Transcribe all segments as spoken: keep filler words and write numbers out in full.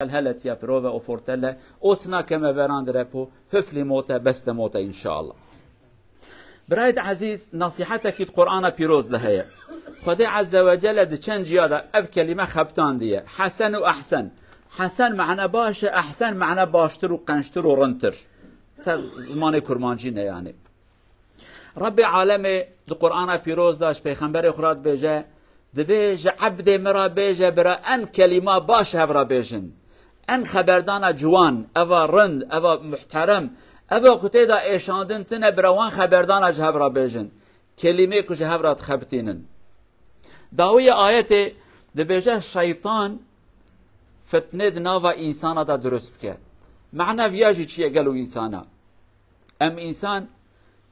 Helhele tiya pirove o fortele, o sina keme veran dire po, hüfli mote, beste mote inşallah. Birayet ezîz, nasihetekî di Qur'ana pîroz de heye. Xwedê Azze ve Celle di çend ciya de ev kelîme xebtandiye. Hesen û ehsen. Hesen mane baş e, ehsen mane baştir û qençtir û rintir. Te zimanê kurmancî ne yani. Rebbê alemê di Qur'ana pîroz de ji pêxemberê xwe re dibêje, dibê ji ebdê min re bêje bira en kelîma baş hev re bêjin. En xeberdana ciwan, eva rind, eva muhterem, eva ku tê de êşandin tine bira wan xeberdana ji hev re bêjin. Kelîmê ku ji hev re dixebitînin. Dawiyê ayetê dibêje şeytan fitnê di nava însana de dirust dike. Mehna viya jî çi ye gelo însana? Em însan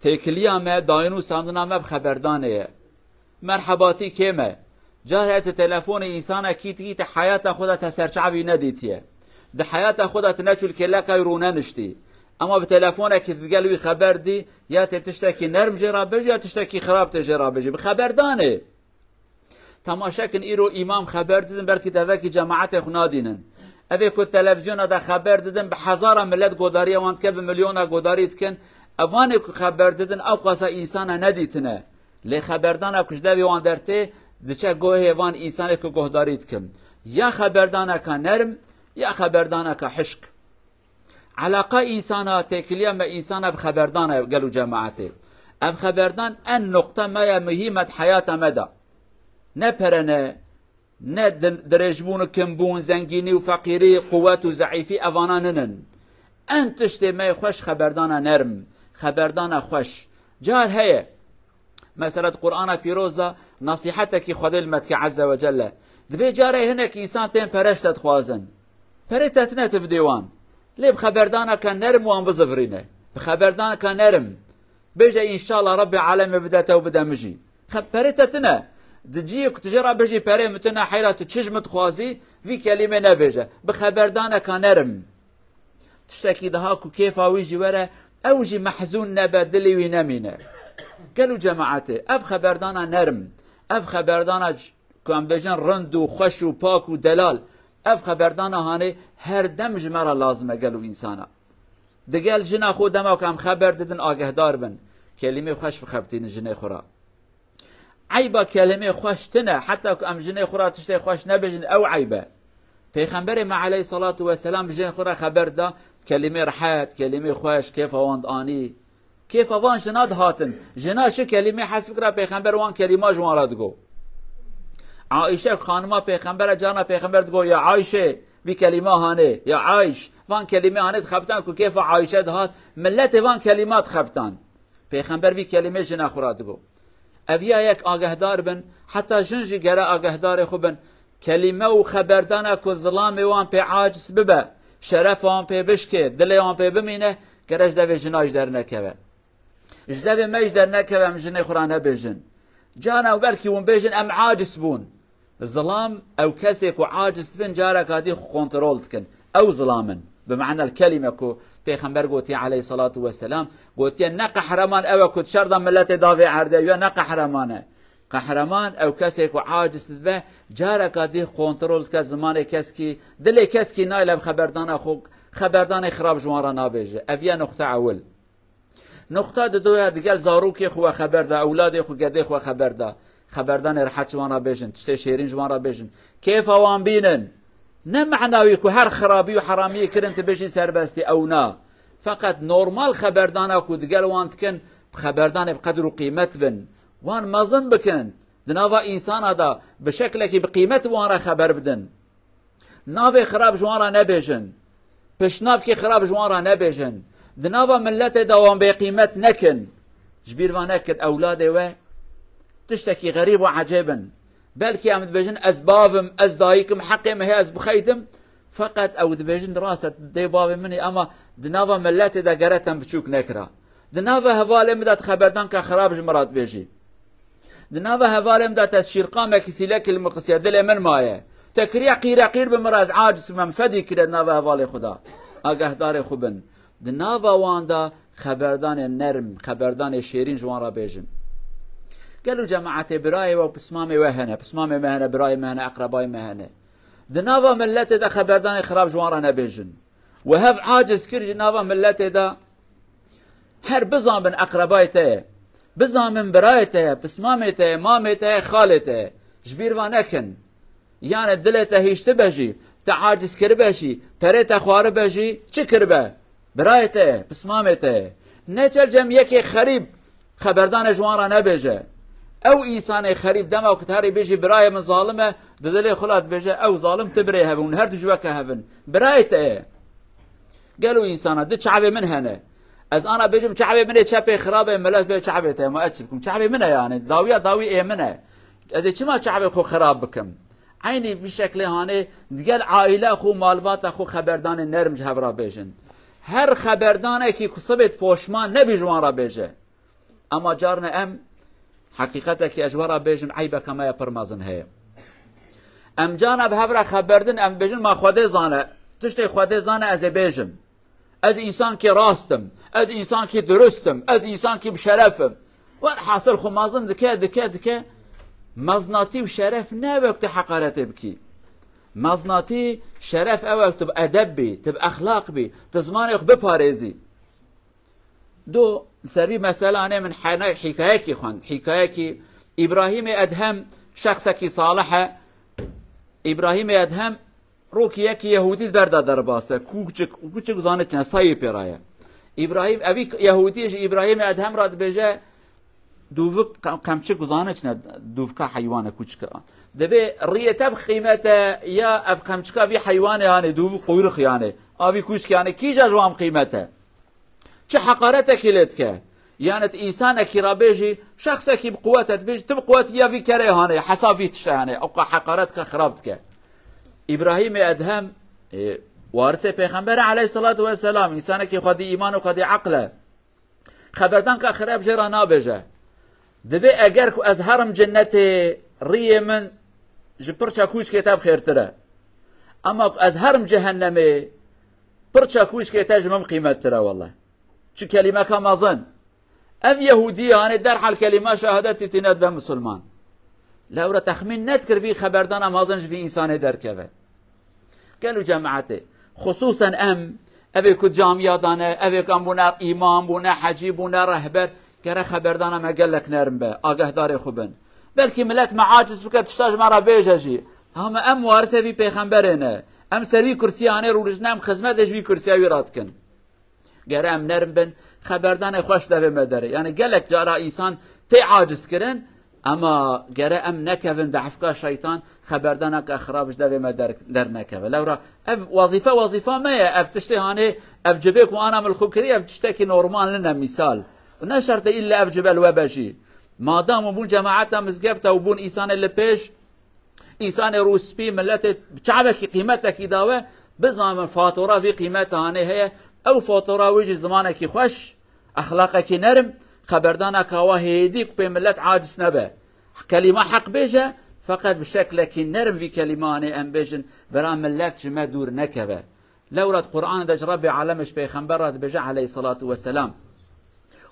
têkiliya me, dayîn û sandina me bi xeberdanê ye. Merhebatî kêm e. Carê tu telefonê însana kî dikî te heyata xwe de te serçavî nedîtiye. Di heyata xwe de tu neçû li kêleka wî rûneniştî. Ema bi telefonekî tu digel wî xeber dî, ya tê tiştekî nerm jê re bêjî, ya tiştekî xirab tê jê re bêjî. Bi xeberdanê. Temaşe kin, îro îmam xeber didin, belkî devekî cemaetê xwe nadînin. Evê ku televizyona de xeber didin, bi hezara millet godariya wan dike, bi milyona godarî dikin. Evanê ku xeber didin, ew qasa însana nedîtine. Lê xeberdana ku ji devê wan dertê, diçe gohê van însanê ku guhdarî dikin. Ya xeberdaneka nerm, ya xeberdaneka hişk. Elaqa însana, têkiliya me însana bi xeberdan e gel û cemaetê. Ev xeberdan en noqta me ye muhîm e di heyata me de. Ne pere ne, ne di-, dirêjbûn û kimbûn, zengînî û feqîrî, quwet û zeîfî evana ninin. En tiştê me yê xweş xeberdana nerm, xeberdana xweş. Car heye. Mesela di Qur'ana Pîroz de nasîhetekî Xwedê li me dike Azze ve Celle. Dibê carê hinek însan tên pere ji te dixwazin. Perê te tine tu bidê wan. Lê bi xeberdaneke nerm wan bizivirîne. Bi xeberdaneke nerm. Bêje, înşallah Rebbê alemê bide te û bide min jî. Xe-, perê te tine. Di cihê ku tu jê re bijî perê min tine heyra tu çi ji min dixwazî, vî kelîmê nebêje. Bi xeberdaneke nerm. Tiştekî daha ku kêfa wî jî were, ew jî mehzûn nebe, dilê wî nemîne. Gel û cemaetê, ev xeberdana nerm, ev xeberdana ç-, ku em bêjin rind û xweş û pak û delal, ev xeberdana hanê her dem ji me re lazim e gel û însana. Digel jina xwe dema ku em xeber didin agehdar bin, kelîmê xweş bixebitînin jinê xwe re. Eyba kelimê xweş tine, heta ku em jinê xwe re tiştê xweş nebêjin, ew eyb e. Pêxemberê me aleyhissalatu vesselam bi jinê xwe re xeber da, kelimê rehet, kelimê xweş, kêfa wan dianî. Kêfa van jina dihatin. Jina şi kelimê hez bikira, pêxember wan kelîma ji wan re digo. Aîşe xanima pêxembere, carna pêxember digo, ya Ayşe, vî kelîma hanê, ya Ayş, van kelîmê hanê dixebitan ku kêfa Ayşe dihat, milletê van kelîma dixebitan. Pêxember vî kelimê jina xwe re digo. Ev ya yek agehdar bin, heta jin jî gere agehdarê xwe bin. Kelîme û xeberdana ku zilamê wan pê aciz bibe, şerefa wan pê bişkê, dilê wan pê bimîne, gere ji devê jina jî dernekeve. Ji devê me jî dernekeve em jinê xwe re nebêjin. Cana û belkî hûn bêjin em aciz bûn. Zilam, ew kesê ku aciz bin, careka dî xwe kontrol dikin. Ew zilam in. Bi manel kelîme ku Pêxember gotiye aleyhissalatu vesselam, gotiye, ne qehreman ew e ku di şer de miletê davê erdê, ya ne qehreman e. Qehreman ew kesê ku aciz dibe, careka dî kontrol dike zimanê keskî, dilê keskî nayle bi xeberdana xwe, xeberdanê xirab ji wan re nabêje. Ev ye nuqta ewil. Nuqta didoya digel zarokê xwe xeber da, ewladê xwe, gedê xwe xeber da. Xeberdanê rehet ji wan re bêjin, tiştê şêrîn ji wan re bêjin. Kêfa wan bînin. Ne manawî ku her xirabî û heramiyê kirin tu bêjî serbestî, ew na. Feqet normal xeberdana ku digel wan dikin, bi xeberdanê bi qedr û qîmet bin. Wan mezin bikin. Di nava însana de bi şeklekî bi qîmet wan re xeber bidin. Navê xirab ji wan re nebêjin. Piştnavkê xirab ji wan re nebêjin. Di nava miletê de wan bêqîmet nekin. Ji bîr ve nekir ewladê we tiştekî xerîb û ecêb in. Belkî em dibêjin, ez bav im, ez dayik im, heqê min heye ez bixeydim. Feqet ew dibêjin, rast e, dê bavê min e, ema di nava miletê de gere te min biçûk nekira. Di nava hevalê min de tu xeberdanka xirab ji min re dibêjî. Di nava hevalê min de te şîrqamekî sîlekî li min qisiye, dilê min maye. Te kiriye qîreqîr bi min re, ez aciz bim, em fedî kire di nava hevalê xwe de. Agehdarê xwe bin. Di nava wan de xeberdanê nerm, xeberdanê şêrîn ji wan re bêjin. Gelo cemaetê, birayê we û pismamê we hene, pismamê me hene, birayê me hene, eqrebayê me hene. Di nava milletê de xeberdanê xirab ji wan re nebêjin. We hev aciz kir ji nava milletê de. Her bizanbin eqrebayê te ye. Bizanbin birayê te ye, pismamê te ye, mamê te ye, xalê te ye. Ji bîr va nekin. Yani dilê te hiştibe jî, te aciz kiribe jî, perê te xwaribe jî, çi kiribe? Birayê te ye, pismamê te ye. Neçe cem yekê xerîb xeberdane ji wan re nebêje. Ew însanê xerîb dema ku te herî bêjî birayê min zalim e, di dilê xwe de dibêje, ew zalim, tu birê hev in, her du ji weke hev in. Birayê te ye. Gelo însana di çavê min hene. Ez ana bêjim çavê min ê çepê xirab e, milet bê çavê te, ma ez çi bikim? Çavê min e yani. Dawiya dawî ê min e. Ez ê çima çavê xwe xirab bikim? Eynî vî şeklê hanê digel aîle xwe, malbata xwe xeberdanê nerm ji hev re bêjin. Her xeberdanekî ku sibê poşman nebî ji wan re bêje. Ema carna em heqîqetekî ez ji we re bêjim, eybeke me ya pir mezin heye. Em carna bi hev re xeberdin, em bêjin ma Xwedê zane. Tiştê Xwedê zane ez ê bêjim. Ez însankî rast im, ez însankî durust im, ez însankî bi şeref im. Welhasil xwe mezin dike, dike, dike. Meznatî û şeref ne ew e ku tu heqaretê bikî. Meznatî, şeref ew e ku tu bi edeb bî, tu bi exlaq bî, tu zimanê xwe biparêzî. Do, li ser vî meselanê min hene hîkayekî xwend. Hîkayekî Îbrahîmê Edhem şexsekî salih e. Îbrahîmê Edhem rokî yekî Yehûdî li ber de derbas e. Kûçik, kûçik zanî çi ne, sayê pê re ye. Îbrahîm, evî Yehûdî ji Îbrahîmê Edhem re dibêje, dûvik, qem-, qemçik zanî çi ne, dûvika heywane kûçik e. Dibê riyê te bi qîmet e, ya ev qemçika vî heywanê yanê, dûvik quyrix yanê. A vî kûçik yanê, kîja ji wan bi qîmet e? Çi heqaretekî lê dike? Yani tu însanekî re bêjî, şexsekî bi quwet e, dibêjî, tu bi quwet ya vî kerê hanê, hesab vî tiştê hanê, ewqa heqaret dike, xirab dike. Îbrahîmê Edhem, e, warisê Pêxember e aleyhisselatu vesselam, însanekî xwedî îman û xwedî eql e. Xeberdanka xirab jê re nabêje. Dibê eger ku ez herim cennetê, riyê min ji pirça kûçkê te bi xêrtir e. Ema ku ez herim cehennemê, pirça kûçkê te ji min bi qîmettir e wele. Çi kelîmeka mezin. Ev Yehûdî hanê derhal kelîma şehadetî tîne dibe misilman. Lewra texmîn nedikir vî xeberdana mezin ji vî însanê derkeve. Gelo cemaetê, xisûsen em, evê ku camiya dane, evê ku em bûne îmam, bûne hecî, bûne rehber, gere xeberdana me gelek nerm be, agahdarê xwe bin. Belkî milet me aciz bike, tişta ji me re bêje jî. Ama em warisê vî pêxemberê ne. Em ser vî kursiyê hanê rûdijne, em xizmetê ji vî kursiya wî re dikin. Gere em nerm bin, xeberdanê xweş devê me derê. Yani gelek cara însan tê aciz kirin, ema gere em nekevin dehfka şeytan, xeberdaneke xirab ji devê me der, dernekeve. Lewra ev wezîfe, wezîfa me ye, ev tiştê hanê, ev cibê ku ana min li xwe kirî, ev tiştekî normal nine, mîsal. Û ne şert e îlle ev cibe li we be jî. Madam û bûn cemaeta mizgefta û bûn însanê li pêş, Însanê rûspî, miletê bi çavekî qîmetekî dawe, bizanbin fatura vî qîmeta hanê heye, ew fatura wê jî zimanekî xweş, exlaqekî nerm, xeberdana kawa hêdî ku pê milet aciz nebe. Kelîma heq bêje, feqet bi şeklekî nerm vî kelîma hanê em bêjin, bira milet ji me dûr nekeve. Lewra di Qur'anê de ji Rebbê Alemê ji Pêxember re dibêje aleyhisselatu vesselam.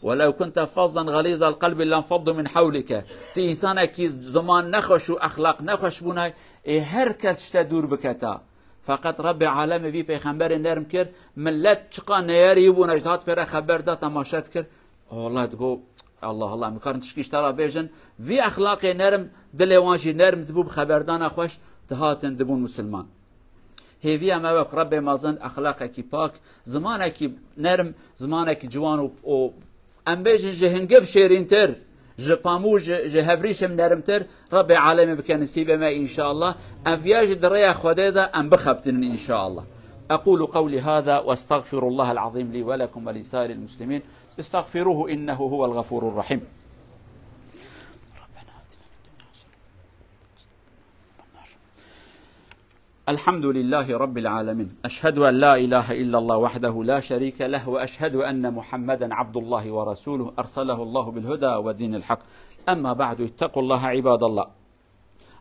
ولو كنت فظا غليظ القلب لانفضوا من حولك. Tu însanekî ziman nexweş û exlaq nexweş bûnay, ê her kes ji te dûr biketa. Feqet Rebbê Alemê vî Pêxemberê nerm kir, milet çiqa neyarî bûne, ji hat pê re xeber da, temaşe dikir. Wallah digo, Allah Allah, em karin tişkî ji te re bêjin. Vî exlaqê nerm, dilê wan jî nerm dibû, bi xeberdana xweş dihatin, dibûn misilman. Hêviya me wek Rebbê mezin, exlaqekî pak, zimanekî nerm, zimanekî ciwan û, û em bêjin ji hingiv şêrîntir, ji pamû, ji, ji hevrîşim nermtir, Rebbê Alemê bike nisîbê me înşallah. Em viya jî di rêya Xwedê de em bixebitînin înşallah. أقول قولي هذا وأستغفر الله العظيم لي ولكم ولسائر المسلمين. استغفروه إنه هو الغفور الرحيم. الحمد لله رب العالمين. أشهد أن لا إله إلا الله وحده لا شريك له، وأشهد أن محمدا عبد الله ورسوله أرسله الله بالهدى ودين الحق. أما بعد، اتقوا الله عباد الله.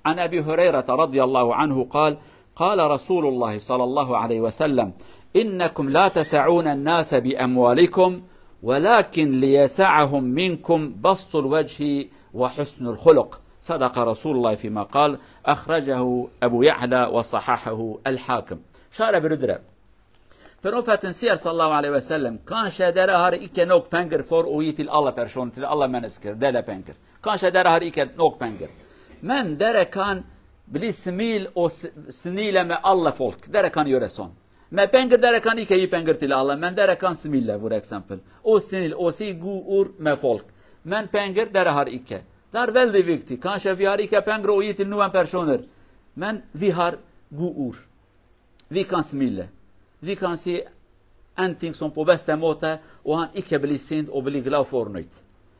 عن أبي هريرة رضي الله عنه قال: قال رسول الله صلى الله عليه وسلم: إنكم لا تسعون الناس بأموالكم، ولكن ليسعهم منكم بسط الوجه وحسن الخلق. صدق رسول الله فيما قال، أخرجه أبو يعلى وصححه الحاكم. Şare birudre. Profetin siyer sallallahu aleyhi ve sellem, kan şe dere har ike nok pengir for o yitil Allah person, til Allah meneskir, dele pengir. Kan şe dere har ike nok pengir. Men dere kan bili simil o s-, sinile me Allah folk. Dere kan yöre son. Me pengir dere kan ike yi pengir til Allah. Men dere kan simile, for example. O sinil, o si gu ur me folk. Men pengir dere har ike. Dar vel de vikti. Kan şe vi har ike pengir o yitil nuwen personir. Men vi har gu ur. Vi kan simile. Vi kan si en ting son pobeste mote o han ike bili sind o bili glau fornuit.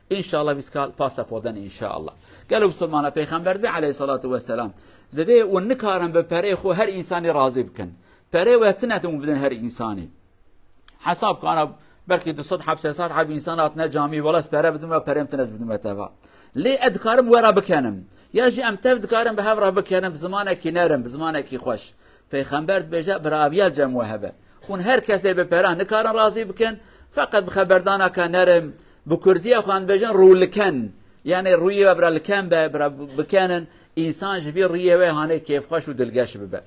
İnşallah viskal pasa poden inşallah. Gelo Müslümana Peygamber ve aleyhissalatu vesselam. Debe o nikarin be pere xo her insani razı bikin. Pere ve tinetin bidin her insani. Hesab kana belki du sed heb, sê sed heb insan hatine cami, wala ez pere bidim ve perem tine ez bidim ve teva. Lê ez dikarim we re bikenim. Ya jî em tev dikarin bi hev re bikenin bi zimanekî nerim, bi zimanekî xweş. Peyxember dibêje, bi raviya cem we hebe. Hûn her kesê bi pera nikarin razî bikin, feqet bi xeberdanaka nerim, bi kurdiya xwe em dibêjin rûliken. Yani rûyê we bira liken be, bira bikenin, însan ji vî rûyê we hanê kêfxweş û dilgeş bibe.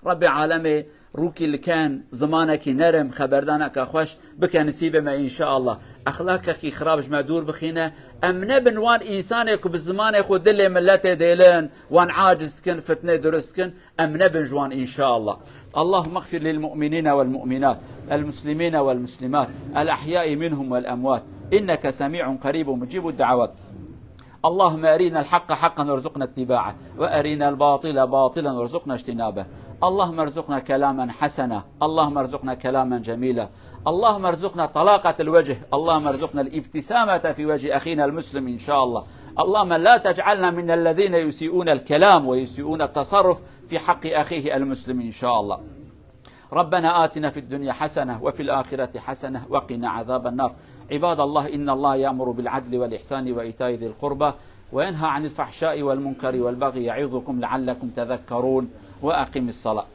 Rebê alemê rûkî liken, zimanekî nerim, xeberdaneke xweş bike nisîbê me înşeallah. Exlaqekî xirab ji me dûr bixîne. Em nebin wan însanê ku bi zimanê xwe dilê miletê dêlin, wan aciz dikin, fitnê dirust dikin. Em nebin ji wan înşeallah. اللهم اغفر للمؤمنين والمؤمنات، المسلمين والمسلمات، الأحياء منهم والأموات، إنك سميع قريب مجيب الدعوات. اللهم أرنا الحق حقا وارزقنا اتباعه، وأرنا الباطل باطلا وارزقنا اجتنابه. اللهم ارزقنا كلاما حسنا، اللهم ارزقنا كلاما جميلا، اللهم ارزقنا طلاقة الوجه، اللهم ارزقنا الابتسامة في وجه أخينا المسلم إن شاء الله. اللهم لا تجعلنا من الذين يسيئون الكلام ويسيئون التصرف في حق أخيه المسلم إن شاء الله. ربنا آتنا في الدنيا حسنة وفي الآخرة حسنة وقنا عذاب النار. عباد الله، إن الله يأمر بالعدل والإحسان وإيتاء ذي القربى وينهى عن الفحشاء والمنكر والبغي يعظكم لعلكم تذكرون. وأقم الصلاة.